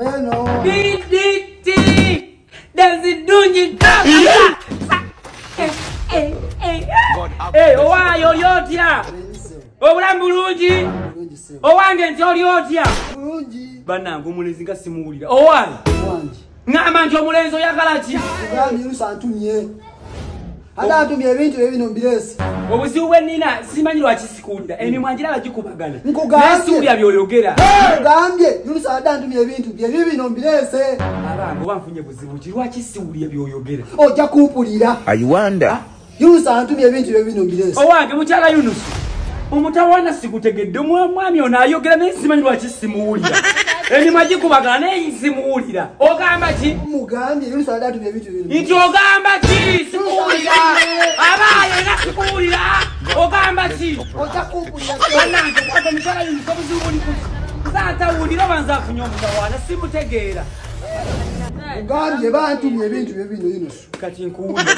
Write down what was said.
Beno. BDT. Dezidunji. Eh, owayo oli otya? Obulamu bulungi? Owange nti oli otya? Bulungi. Bannange omulenzi nga simuwulira. Owange. Ŋŋamba nti omulenzi oyagala ki? Ogambye Yunusa antumye. Ate antumye ebintu ebyo bino mbireese. Obuzibu bwe nnina simanyi lwaki sikuwulira. Emimwa ngiraba gikubagana. Nkugambye. Naye siwulira by'oyogera. Nkugambye Yunusa ate antumye ebintu bye ebyo bino mbireese. Abange oba nfunye buzibu ki? Lwaki siwulira by'oyogera? Ojja kumpulira. I wonder. Yunusa antumye ebintu ebyo bino mbireese. Owange mukyala Yunusa. Omutawaana sikutegedde, omwami ono ayogera naye simanyi lwaki simuwulira. Emimwa gikubagana naye simuwulira. Ogamba ki? Mugambye Yunusa ate antumye ebintu bino. Nti ogamba ki? Sikuwulira. Abaayo era sikuwulira. Ogamba ki? Ojja kumpulira. Bannange bw'ate mukyala Yunusa obuzibu buli ku nze atawulira oba nze afunye omutawaana simutegeera. Mugambye bantumye ebintu bye bino Yunusa. Kati nkuwulira.